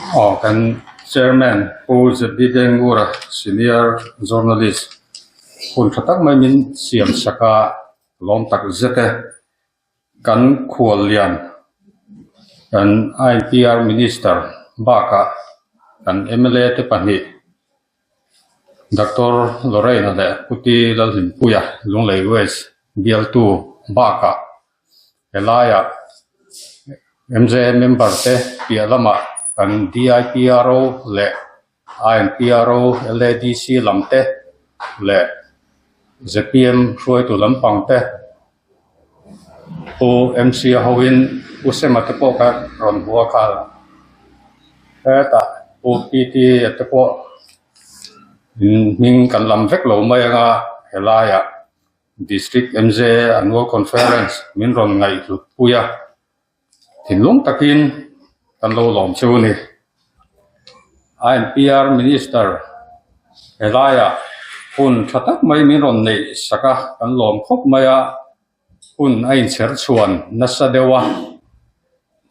Aw kan chairman Pu ZD Dengura senior journalist hun tha tak mai min siam sak a lawm tak zet e. Kan khual lian kan INPR minister bakah kan mla te pahnih Doctor Lorraine leh Pu T Lalhlimpuia Lunglei West bialtu bakah helaiah MJA member te piah lamah kan DIPRO leh INPRO LADC lam te leh zpm hruaitu lampang te Pu MC a hoin Pu Sema te pawh kha rawn hmu a khal hetah Pu PT a te pawh hming kan lam vek lo mai anga helaiah District MJA Annual Conference min rawn ngaihhlut pui a, thinlung takin kan lo lawm chu a ni. INPR Minister helaiah hun tha tak mai min rawn neih sak a, kan lawm khawp mai a, hun a inchher chhuan nasa deuh a.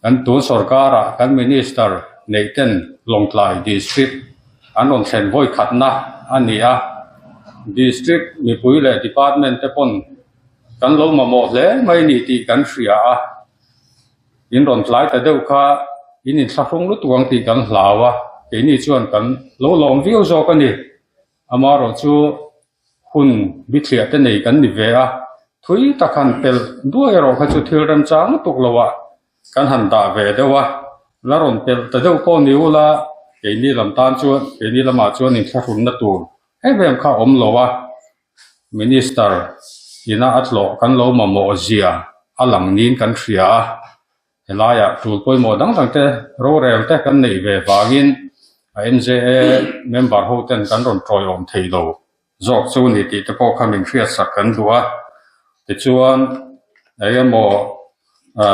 Kan tun sorkara kan Minister neih ten Lawngtlai District an rawn thlen vawi khatna a ni a, District mipui leh Department te pawn kan lo mamawh hle mai ni tih kan hria a, in rawn tlai ta deuh kha in inthlahrung lutuk ang tih kan hlau a, keini chuan kan lo lawm viau zawk a ni. Amaherawhchu hun bithliah te nei kan ni ve a, thui tak han pelh duai erawh kha chu thil remchang lutuk lo ah kan han dah ve deuh a, la rawn pelh ta deuh pawh ni ula keini lam tan chuan keini lamah chuan inthlahrunna tur em em kha a awm lo a, Minister ina a tlawh kan lo mamawh zia a lang niin kan hria a. Helaiah tul pawimawh dang dang te rorel te kan neih ve vangin a MJA member ho ten kan rawn tawiawm thei lo zawk chu ni tih te pawh kha min hriatsak kan duh a. Tichuan eng emaw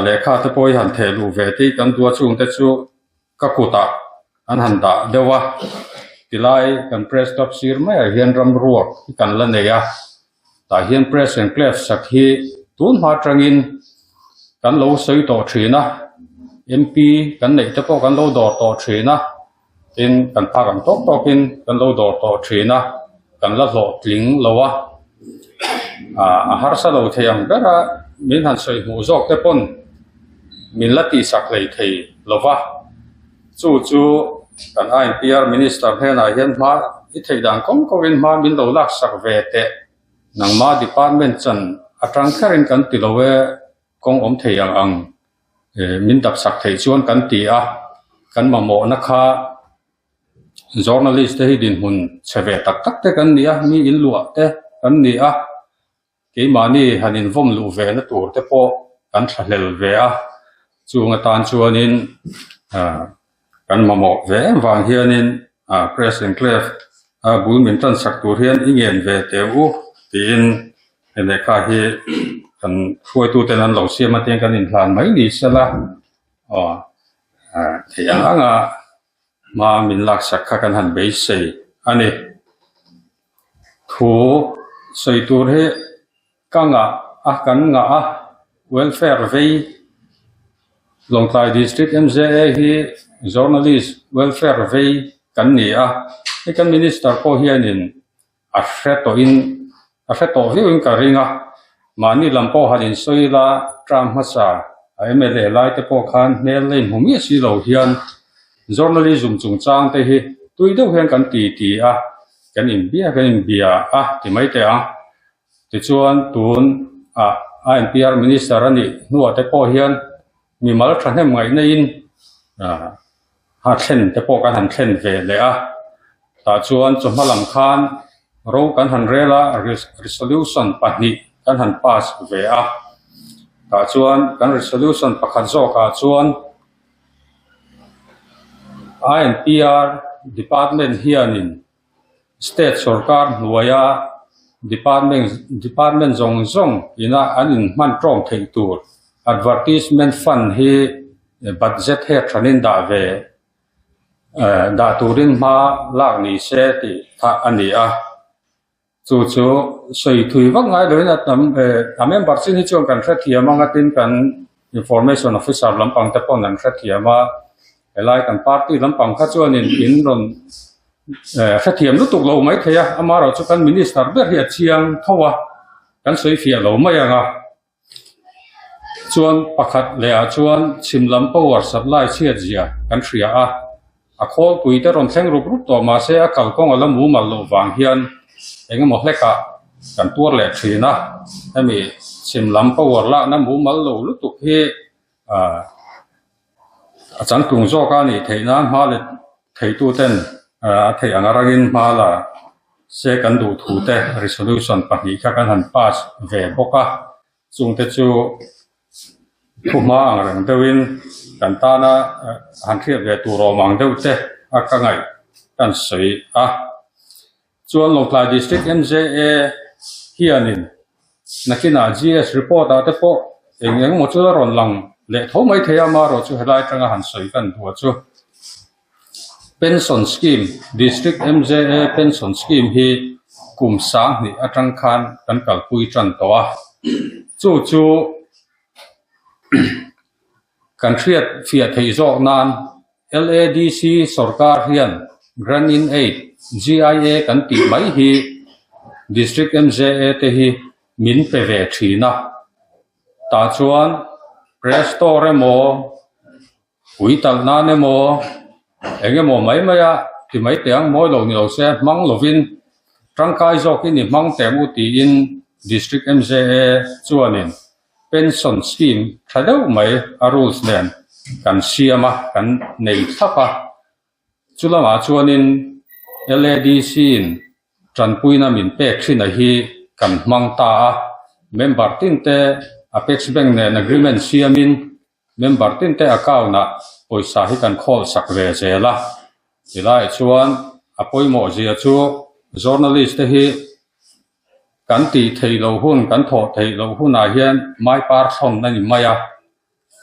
lehkha te pawh hi han theh luh ve tih kan duh a chung te chu ka kutah an han dah deuh a. Tilai kan press club sir maiah hian ramruak hi kan la nei a. Tah hian press enclave sak hi tun hma atangin kan lo sawi tawh thin a, MP kan neih te pawh kan lo dawr tawh thin a, tin kan phak ang tawk tawkin kan lo dawr tawh thin a, kan la hlawhtling lo a, ah a harsa lo thei ang ber a, min han sawi hmuh zawk te pawn min la tihsak hlei thei lo va, chu chu kan INPR Minister hnenah hian hma i theih dan kawng kawngin hma min lo laksak ve teh. Nangma department chan atang kherin kan ti lo e, kawng awm thei ang ang min dap sak theih chuan kan ti a, kan mamawhna kha journalist te hi dinhmun chhe ve tak tak te kan ni a, mi inluah te kan ni a. Keimahni han invawm luh ve na tur te pawh kan thlahlel ve a, chung atan chuanin kan mamawh ve em vang hianin Press Enclave a bul min tan sak tur hian i ngen ve teh u tiin he lehkha hi kan hruaituten an lo siam atiang kan inhlan mai ni sela aw theih ang anga hma min laksak kha kan han beisei a ni. Thu sawi tur hi ka ngah a, kan ngah a, Welfare vei Lawngtlai District MJA hi Journalist Welfare vei kan ni a, hei kan Minister pawh hianin a hre tawhin a hre tawh viauin ka ring a, mahni lam pawh han insawi ila term hmasa a mla lai te pawh khan hmel la inhmu miah si lo hian journalism chungchang te hi tui deuh hian kan ti ti a, kan inbia kan inbia a ti mai teh ang. Tichuan tun ah INPR minister a nih hnuah te pawh hian mimal thahnem ngaihna in ah a thlen te pawh kan han thlen ve leh a, tah chuan chawhma lam khan ro kan han rel a resolution pahnih kan han pass ve a, tah chuan kan resolution pakhat zawkah chuan INPR department hianin state sorkar hnuaia department department zawng zawng ina an inhman tawng theih tur advertisement fund hi budget he thanin dah ve eh dah turin hma lak ni se tih kha a ni a chu chu sawi thui vak ngai loin a tam eh a member chin hi chuan kan hrethiam ang a tin kan information officer lampang te pawn an hrethiam a. Helai kan party lampang kha chuanin in rawn hrethiam lutuk lo mai thei a, amaherawhchu kan minister ber hi a chiang tho a, kan sawi fiah lo mai ang a. Chuan pakhat leh ah chuan chhim lam power supply chhiat zia kan hria a, a khawlpui te rawn thleng rup rup tawh mahse a kalkawng a la mumal loh vang hian eng emaw hlek ah kan tuar leh thin a, hemi chhim lam power lakna mumal lo lutuk hi ah a changtlung zawk a nih theih nan hma let theitu ten a theih ang arangin hma la se kan duh thu te resolution pahnih kha kan han pass ve bawk a, chungte chu thu hma ang reng deuhin kan tana han hriat ve tur awm ang deuh te a ka ngaih kan sawi a. Chuan Lawngtlai District MJA hianin nakinah GS report ah te pawh eng eng emaw chu a rawn lang leh tho mai thei a, amaherawh chu helai atanga han sawi kan duh a chu Pension Scheme, District MJA Pension Scheme hi kum 2000 atang khan kan kalpui tan tawh a, chu chu Kan hriat fiah theih zawk nan LADC sorkar hian Grant in Aid, GIA, kan tih mai hi District MJA te hi min pe ve thin a. Tah chuan Press Store emaw, ui talh nan emaw, eng emaw mai mai a ti mai teh ang mawi lo ni lo se hmang lovin tangkai zawkin i hmang teh ang u tiin District MJA chuanin Pension scheme tha deuh mai a rules nen kan siam a, kan nei thlap a. Chu lamah chuanin LADC in tanpuina min pek thin a hi kan hmang ta a. Member tin te Apex Bank nen agreement siamin member tin te account ah pawisa hi kan khawl sak ve zel a. Tilaiah chuan a pawimawh zia chu journalist te hi Kan tih theih loh hun, kan thawh theih loh hunah hian mai par thlawn a ni mai a,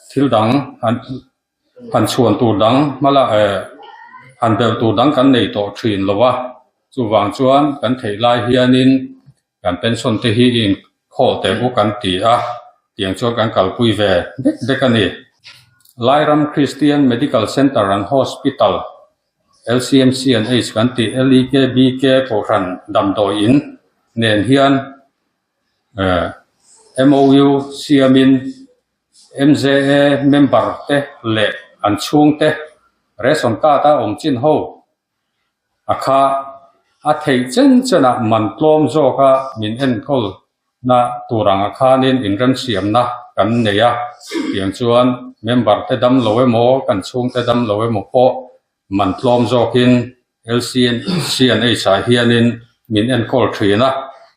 thil dang han han chhuan tur dang hmala eh han belh tur dang kan nei tawh thin lo a, chuvang chuan kan theih lai hianin kan pension te hi inkhawl teh u kan ti a, tiang chuan kan kalpui ve dek dek a ni. Lairam Christian Medical Centre and Hospital LCMC and H kan tih LEKBK Kohhran damdawi in nen hian MOU siamin MJA member te leh an chhungte ration card a awm chin ho a kha a theih chen chenah man tlawm zawka min enkawl na tur angah khanin inremsiamna kan nei a, tiang chuan member te dam lo emaw kan chhungte dam lo emaw pawh man tlawm zawkin LCNH ah hianin min enkawl thin a,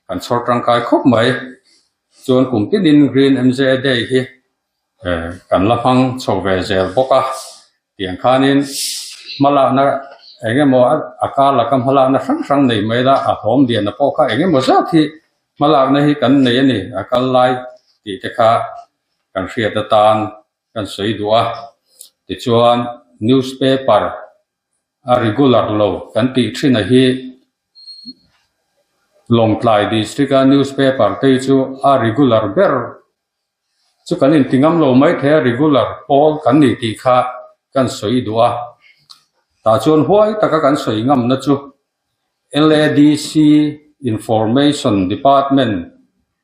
kan chhawr tangkai khawp mai. Chuan kum tinin Green MJ Day hi kan la hmang chho ve zel bawk a, tiang khanin hmalakna eng emaw a kar laka hmalakna hrang hrang nei mai la a hlawm liana pawh kha eng emaw zat hi hmalakna hi kan nei a ni a kal lai tih te kha kan hriat atan kan sawi duh a tichuan newspaper a regular lo kan tih thin a hi Lawngtlai district a newspaper te hi chu a regular ber Chu kan inti ngam lo mai thei a, regular pawl kan ni tih kha kan sawi duh a. Tah chuan huai taka kan sawi ngamna chu LADC Information Department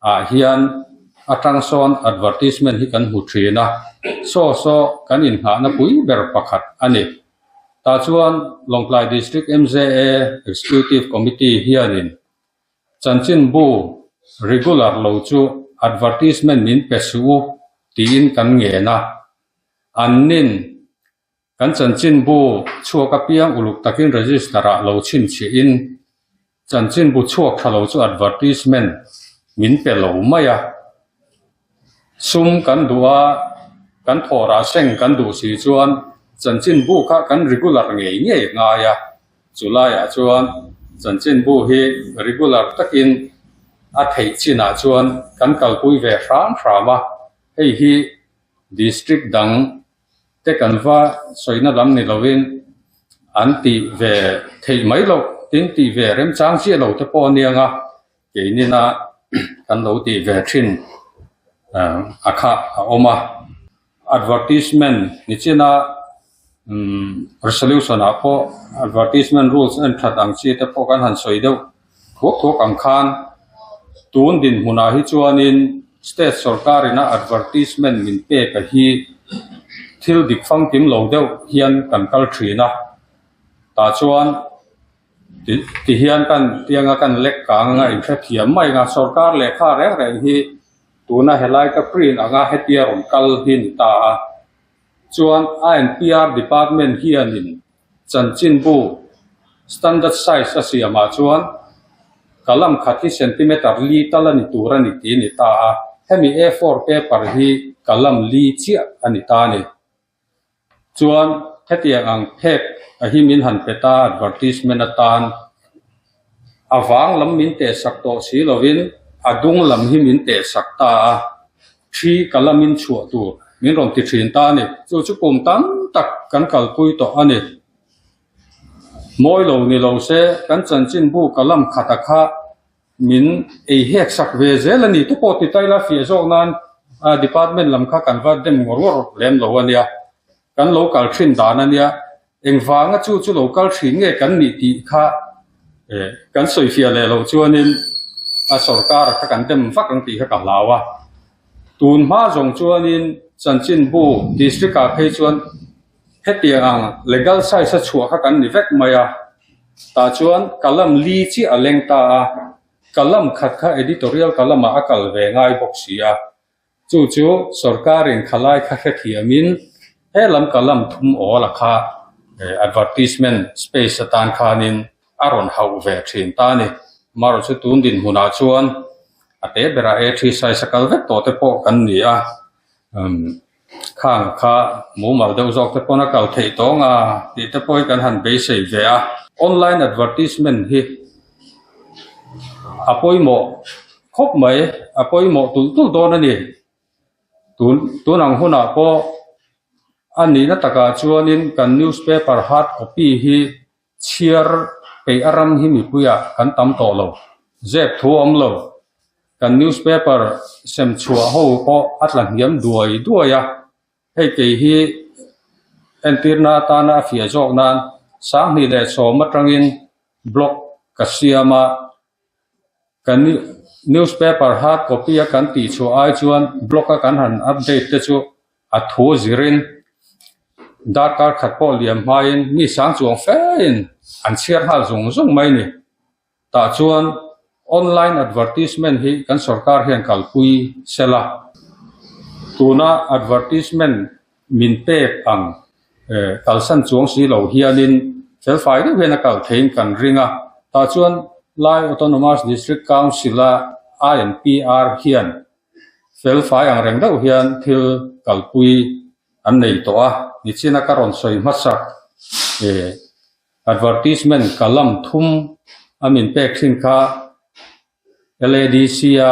ah hian atang sawn advertisement hi kan hmu thin a, saw saw kan inngahna pui ber pakhat a ni. Tah chuan Lawngtlai District MJA Executive Committee hianin Chanchinbu regular lo chu advertisement min pe suh u tiin kan ngen a. Annin kan chanchinbu chhuak apiang uluk takin register ah lo chhinchhiahin chanchinbu chhuak tha lo chu advertisement min pe lo mai a. Sum kan duh a, kan thawhrah seng kan duh si chuan chanchinbu kha kan regular ngei ngei ngai a. Chu laiah chuan chanchinbu hi regular takin a theih chinah chuan kan kalpui ve hram hram a, hei hi district dang te kan va sawina lam ni lovin an tih ve theih mai loh tin tih ve remchang chiah lo te pawh a nia nga keinina kan lo tih ve thin a kha a awm a. Advertisement ni china. Resolution ah pawh advertisement rules en that ang chi te pawh kan han sawi deuh thuak thuak ang khan tun dinhmunah hi chuanin state sorkar ina advertisement min pek a hi thil dik famkim lo deuh hian kan kal thin a tah chuan ti hian kan tianga kan lek kang anga inhrethiam mai anga sorkar lehkha reng reng hi tuna helai ka print anga hetia rawn kal hi ni ta a. Chuan INPR department hianin chanchinbu standard size a siamah chuan kalam khat hi centimeter li tal a ni tur a ni tih a ni ta a, hemi A four paper hi kalam li chiah a ni ta a ni. Chuan hetiang ang phek a hi min han pe ta advertisement atan a vang lam min tehsak tawh si lovin a dung lam hi min tehsak ta a. Thi ka lamin chhuah tur min rawn ti thin ta a ni. Chu chu kum tam tak kan kalpui tawh a ni. Mawi lo ni lo se kan chanchinbu ka lam khata kha min ei hek sak ve zel a ni te pawh ti ta ila fiah zawk nan department lam kha kan va dem ngawr ngawr lem lo a nia. Kan lo kal thin dan a nia. Engvanga chu chu lo kal thin nge kan nih tih kha kan sawi fiah leh loh chuanin a sorkar kha kan dem vak ang tih kha ka hlau a. Tun hma zawng chuanin chanchinbu district ah phei chuan hetiang ang legal size a chhuah kha kan ni vek mai a. Tah chuan kalam li chiah a leng ta a, kalam khat kha editorial kalam ah a kal ve ngai bawk si a. Chu chu sorkarin khalai kha hrethiamin he lam ka lam thum awl a kha advertisement space atan khanin a rawn hauh ve thin ta a ni. Amaherawhchu chu tun dinhmunah chuan a te berah A three size a kal vek tawh te pawh kan ni a, khang kha mumal deuh zawk te pawn a kal theih tawh ang a tih te pawh hi kan han beisei ve a. Online advertisement hi a pawimawh khawp mai, a pawimawh tulh tulh dawn a ni. Tun tun ang hunah pawh a nihna takah chuanin kan newspaper hard copy hi chhiar peih a ram hi mipuiah kan tam tawh lo, zep thu a awm lo. Kan newspaper sem chhuah ho pawh a tla hniam duai duai a. Hei kei hi entirna atana a fiah zawk nan 2010 atangin blog ka siam a, kan newspaper hard copy a kan tih chhuah ai chuan blog a kan han update te chu a thu zirin darkar khat pawh liam hmain mi sang chuang fein an chhiar nghal zung zung mai a ni. Tah chuan online advertisement hi kan sorkar hian kalpui sela. Tuna advertisement min pek ang kalsan chuang si lo hianin felfai deuh hian a kal theiin kan ring a. Tah chuan Lai Autonomous District Council-a INPR hian felfai ang reng deuh hian thil kalpui an nei tawh a. Nichina ka rawn sawi hmasak Advertisement kalam thum a min pek thin kha LADC a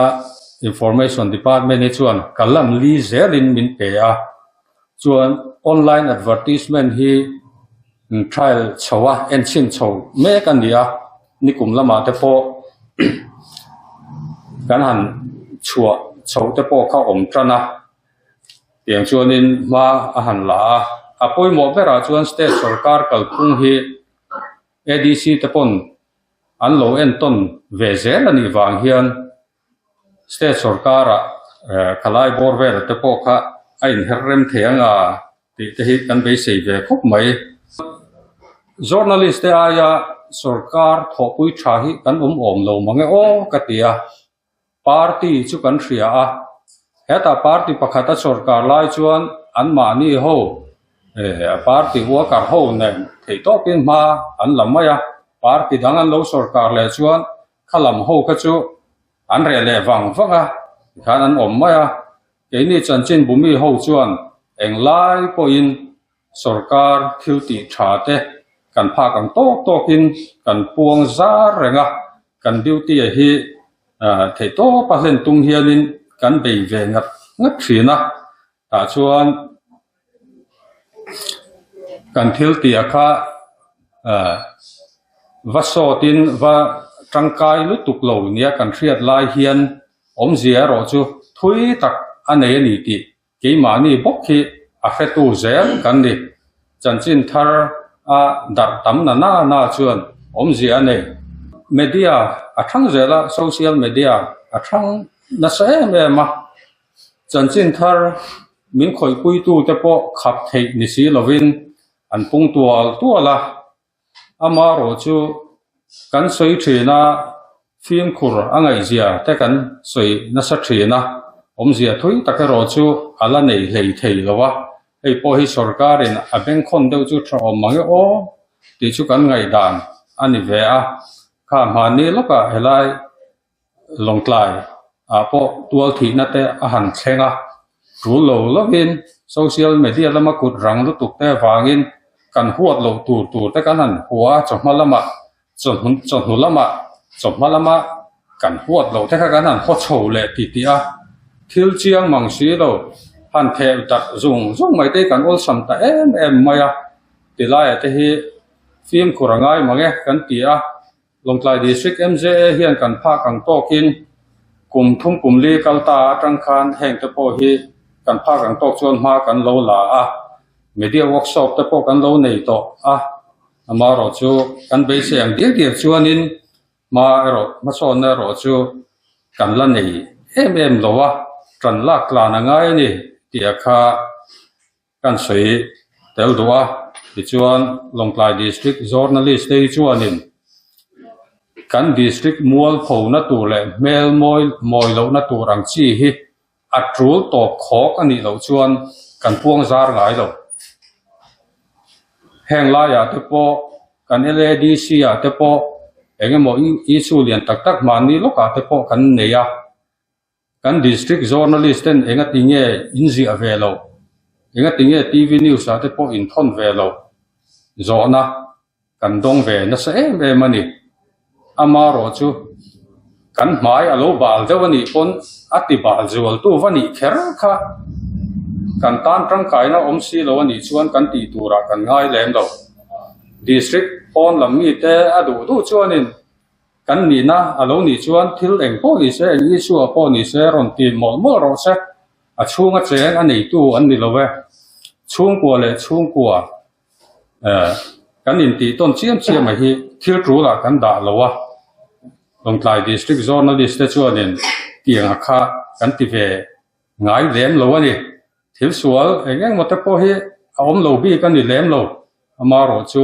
Information Department hi chuan kalam li zelin min pe a, chuan online advertisement hi trial chho a enchhin chho mek a ni a, nikum lamah te pawh kan han chhuah chho te pawh kha awm tan a. Tiang chuanin hma a han la a, a pawimawh berah chuan state sorkar kalphung hi ADC te pawn an lo entawn ve zel a nih vang hian state sorkarah khalai bawr vel te pawh kha a inher rem thei ang a tih te hi kan beisei ve khawp mai. Journalist te aia sorkar thawhpui tha hi kan awm awm lo mang e aw ka ti a. Party chu kan hria a, hetah party pakhat a sawrkar lai chuan anmahni ho eh party worker ho nen theih tawpin hma an la mai a, party dang an lo sawrkar leh chuan kha lam ho kha chu an reh leh vang vang a tikhan an awm mai a, keini chanchin bumi ho chuan englai pawhin Sorkar thil tih tha te kan phak ang tawk tawkin kan puang zar reng a, kan duty a hi theih tawpa hlen tum hianin kan bei ve ngat ngat thin a, tah chuan kan thil tih a kha va sawtin va tangkai lutuk lo nia kan hriat lai hian awmzia erawh chu thui tak a nei a ni tih Keimahni bawk hi a hretu zel kan ni. Chanchin thar a darh tam na na na chuan awmzia a nei. Media a thang zel a, social media a thang nasa em em a. Chanchin thar min khawihpuitute pawh khap theih ni si lovin an pung tual tual a. Amaherawh chu kan sawi thin a, fimkhur a ngaihzia te kan sawi nasa thin a, awmzia thui tak erawh chu a la nei hlei thei lo a, hei pawh hi sorkarin a bengkhawn deuh chu tha awm mang e aw tih chu kan ngaihdan a ni ve a, kha hmanni lawkah helai Lawngtlai ah pawh tual thihna te a han thleng a, tul lo lovin social media lama kut rang lutuk te avangin kan huat loh tur tur te kan han hua a, chawhma lamah chawhnu chawhnu lamah chawhma lama kan huat loh te kha kan han haw chho leh ti tih a, thil chiang mang si lo han theh darh zung zung mai te hi kan awlsam ta em em mai a, tilaiah te hi fimkhur a ngai mang e kan ti a. Lawngtlai District MJA hian kan phak ang tawkin kum thum kum li kal ta atang khan heng te pawh hi kan phak ang tawk chuan hma kan lo la a, media workshop te pawh kan lo nei tawh a, amaherawh chu kan beisei ang diak diak chuanin hma erawh hmasawnna erawh chu kan la nei em em lo a, tan lak tlan a ngai a ni tih a kha. Kan sawi tel duh a, tichuan Lawngtlai District Journalist te hi chuanin kan District mualphona tur leh hmel mawi mawi lohna tur ang chi hi a tul tawp khawk a nih loh chuan kan puang zar ngai lo. Heng laiah te pawh kan LADC ah te pawh eng emaw issue lian tak tak mahni lawkah te pawh kan nei a. Kan District Journalist ten engati nge in ziah ve loh? Engati nge TV News ah te pawh in thawn ve loh? Zawhna kan dawng ve nasa em em a ni. Amaherawh chu kan hmai a lo bal deuh a nih pawn a ti bal zualtu va nih kher kha kan tan tangkaina awm si lo a nih chuan kan tih turah kan ngai lem lo. District pawn lam mite a duh duh chuanin Kan nihna a lo nih chuan thil eng pawh ni se, eng issue ah pawh ni se rawn ti mawlh mawlh rawh se. A chhunga cheng a neitu an ni lo e. Chhungkua leh chhungkua eh kan intih tawn chiam chiam a hi thil tul ah kan dah lo a. Lawngtlai District Journalist te chuanin tiang a kha kan ti ve ngai lem lo a ni. Thil sual eng engmaw te pawh hi a awm lo bik a ni lem lo. Amaherawh chu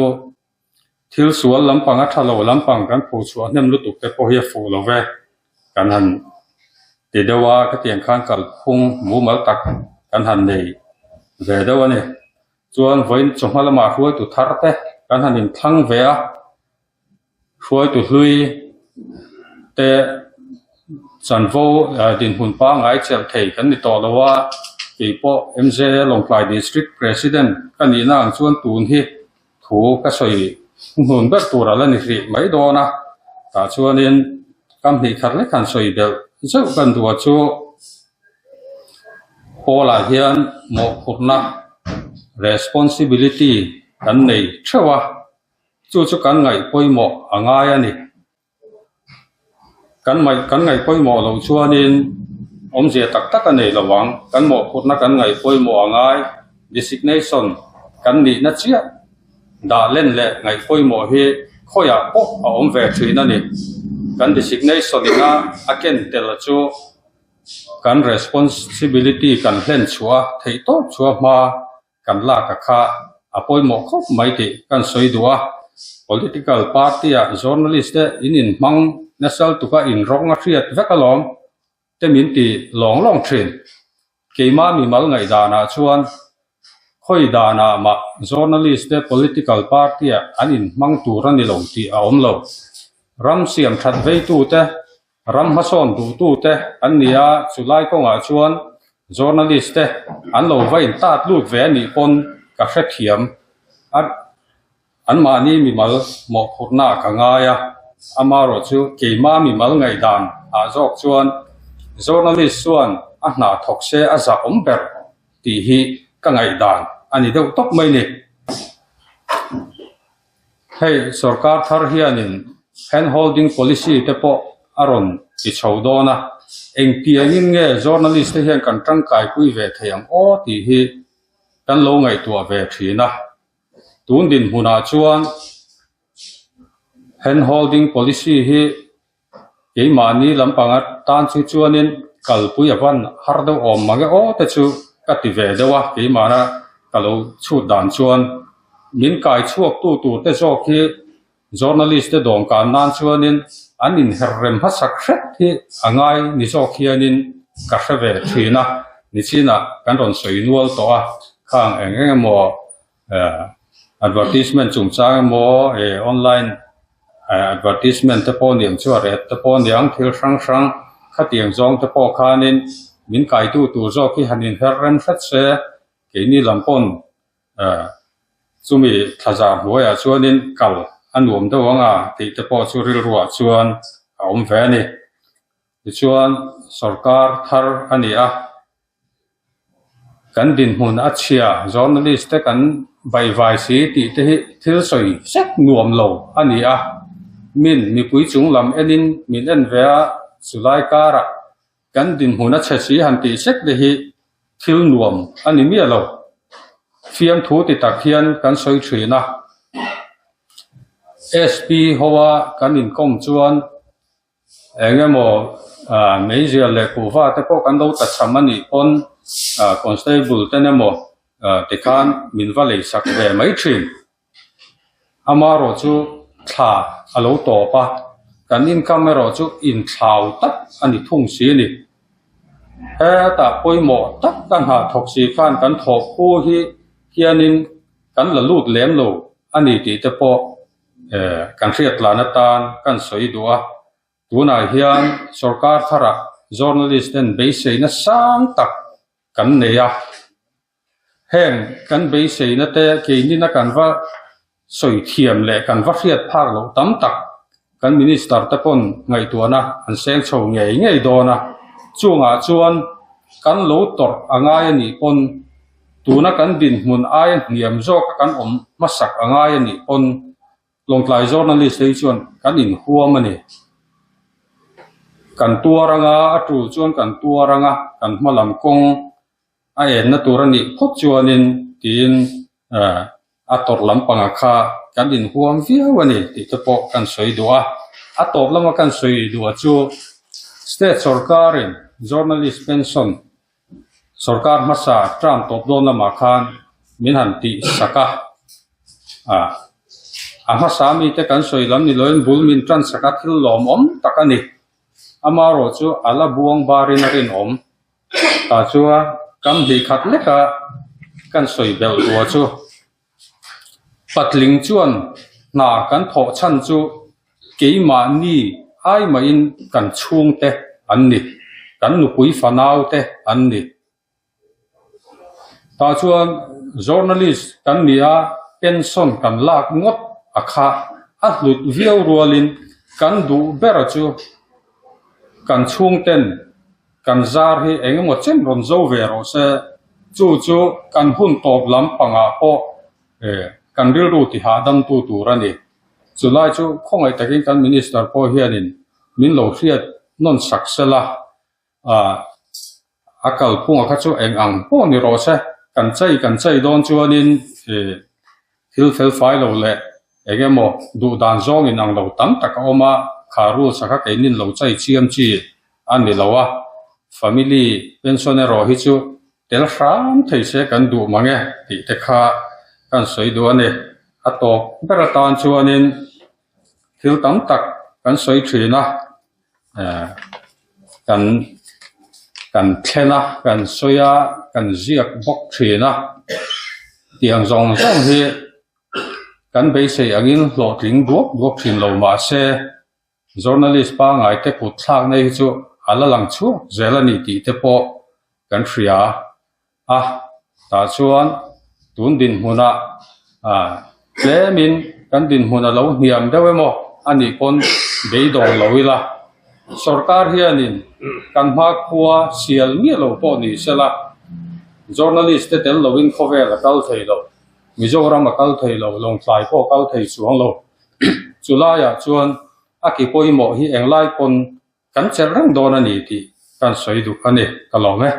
Thil sual lampang a tha lo lampang kan phu chhuah hnem lutuk te pawh hi a fuh lo ve. Kan han ti deuh a, khatiang khan kalphung mumal tak kan han nei ve deuh a ni. Chuan vawiin chawhma lamah hruaitu thar te kan han inthlang ve a, hruaitu hlui te chanvo dinhmun pangngai chelh thei kan ni tawh lo a, kei pawh MJA Lawngtlai District President ka nihna ang chuan tun hi Thu ka sawi hnun ber tur a la ni hrih mai dawn a, tah chuanin kam hnih khat lek han sawi belh zeuh kan duh a chu Paul-ah hian mawhphurhna, responsibility, kan nei theuh a, chu chu kan ngaih pawimawh a ngai a ni. Kan ngaih kan ngaih pawimawh loh chuanin awmzia tak tak a nei lo ang. Kan mawhphurhna kan ngaih pawimawh a ngai. Designation kan nihna chiah dah len leh ngaih pawimawh hi khawiah pawh a awm ve thin a ni. Kan designation ina a ken tel chu kan responsibility kan hlen chhuah a theih tawp chhuah hma Kan lak a kha a pawimawh khawp mai tih kan sawi duh a, political party ah journalist te in inhmang nasal tuka inrawng a hriat vek alawm te min ti lawng lawng thin. Keima mimal ngaihdanah chuan khawi danah mah journalist te political party ah an inhmang tur a ni lo tih a awm lo. Ram siam that veitute Ram hmasawn duhtute an ni a, chulai kawngah chuan journalist te an lo va intat lut ve a nih pawn ka hrethiam a, anmahni mimal mawhphurhna ah ka ngai a, amaherawh chu keima mimal ngaihdan ah zawk chuan journalist chuan a hna thawk se a zah awm ber tih hi ka ngaihdan a ni deuh tawp mai ni. Hei sorkar thar hianin hand holding policy te pawh a rawn ti chho dawn a, engtiangin nge journalist te hian kan tangkaipui ve thei ang aw tih hi kan lo ngaihtuah ve thin a. Tun dinhmunah chuan hand holding policy hi keimahni lampang atan chu chuanin kalpui a van har deuh awm mang e aw te chu ka ti ve deuh a, keimahna ka lo chhut dan chuan min kai chhuak tu tur te zawk hi Journalist te dawmkan nan chuanin an inher rem hmasak hret hi a ngai ni zawk hianin ka hre ve thin a, nichinah kan rawn sawi nual tawh a, khang eng eng emaw advertisement chungchang emaw eh online advertisement te pawh niang chu a ret te pawh niang thil hrang hrang khatiang zawng te pawh khanin min kaitu tur zawk hi han inher rem hret se keini lam pawn Chumi thlazah hnuaiah chuanin kal a nuam deuh ang a tih te pawh chu rilruah chuan a awm ve a ni. Tichuan sorkar thar a ni a, kan dinhmun a chhia journalist te kan baihvai si tih te hi thil sawi sek nuam lo a ni a, min mipui chung lam enin min en ve a, chulai karah Kan dinhmun a chhe si han tih sek te hi thil nuam a ni miah lo. Fiamthu ti tak hian kan sawi thin a. SP hoa kan inkawm chuan eng emaw meizial leh kuhva te pawh kan lo tachham a nih pawn constable ten emaw tikhan min va leisak ve mai thin. Amaherawh chu thla a lo tawp a, kan income erawh chu inthlau tak a ni thung si a ni. Hetah pawimawh tak ka hna thawk si khan kan thawhphu hi hianin kan la lut lem lo a ni tih te pawh kan hriat tlan atan kan sawi duh a. Tunah hian sorkar tharah journalist ten beiseina sang tak kan nei a. Heng kan beiseina te keinina kan va sawi thiam leh kan va hriat phak loh tam tak kan Minister te pawn ngaihtuahna an seng chho ngei ngei dawn a, chungah chuan kan lo tawrh a ngai a nih pawn tuna kan dinhmun aia hniam zawka kan awm hmasak a ngai a nih pawn Lawngtlai journalist te hi chuan kan inhuam a ni. Kan tuar anga a tul chuan kan tuar anga kan hma lam kawng a enna tur a nih phawt chuanin tiin a tawrh lampangah kha kan inhuam viau a ni tih te pawh kan sawi duh a. A tawp lama kan sawi duh a chu state sorkarin journalist pension sorkar hmasa term tawp dawn lamah khan min han tih sak a, a hmasa mite kan sawi lam ni loin bul min tan sak a thil lawmawm tak a ni. Amaherawhchu a la buang barin a rinawm. Tah chuan kam hnih khat leka kan sawi belh rua chu patling chuan hna kan thawh chhan chu keimahni ai mahin kan chhungte an ni, kan nupui fanau te an ni. Tah chuan journalist kan ni a, pension kan lak ngawt a kha a hlut viau rualin kan duh ber chu kan chhungten Kan zar hi eng emaw chen rawn zo ve rawh se, chu chu kan hun tawp lam pangah pawh kan rilru ti hahdamtu tur a ni. Chulai chu khawngaih takin kan Minister pawh hianin min lo hriat nawn sak sela, a kalphunga kha chu eng ang pawh ni rawh se, kan chei kan chei dawn chuanin Thil felfai lo leh eng emaw duh dan zawng in ang lo tam tak a awm a, kha rules a kha keinin lo chai chiam chi a ni lo a, family pension erawh hi chu tel hram thei se kan duh mang e tih te kha kan sawi duh a ni. A tawp ber atan chuanin thil tam tak kan sawi thin a, Kan kan thlen a, kan sawi a, kan ziak bawk thin a. Tiang zawng zawng hi kan beisei angin hlawhtling duak duak thin lo mah se journalist pangngai te kut thlakna hi chu a la lang chhuak zel a ni tih te pawh kan hria a, tah chuan tun dinhmunah tlemin kan dinhmun a lo hniam deuh emaw a nih pawn beidawng lo ila, sorkar hianin kan hmakhua sial miah lo pawh ni sela, journalist te tel loin khawvel a kal thei lo, Mizoram a kal thei lo, Lawngtlai pawh a kal thei chuang lo. Chulaiah chuan a ki pawimawh hi englai pawn Kan chelh reng dawn a ni tih kan sawi duh a ni, ka lawm e.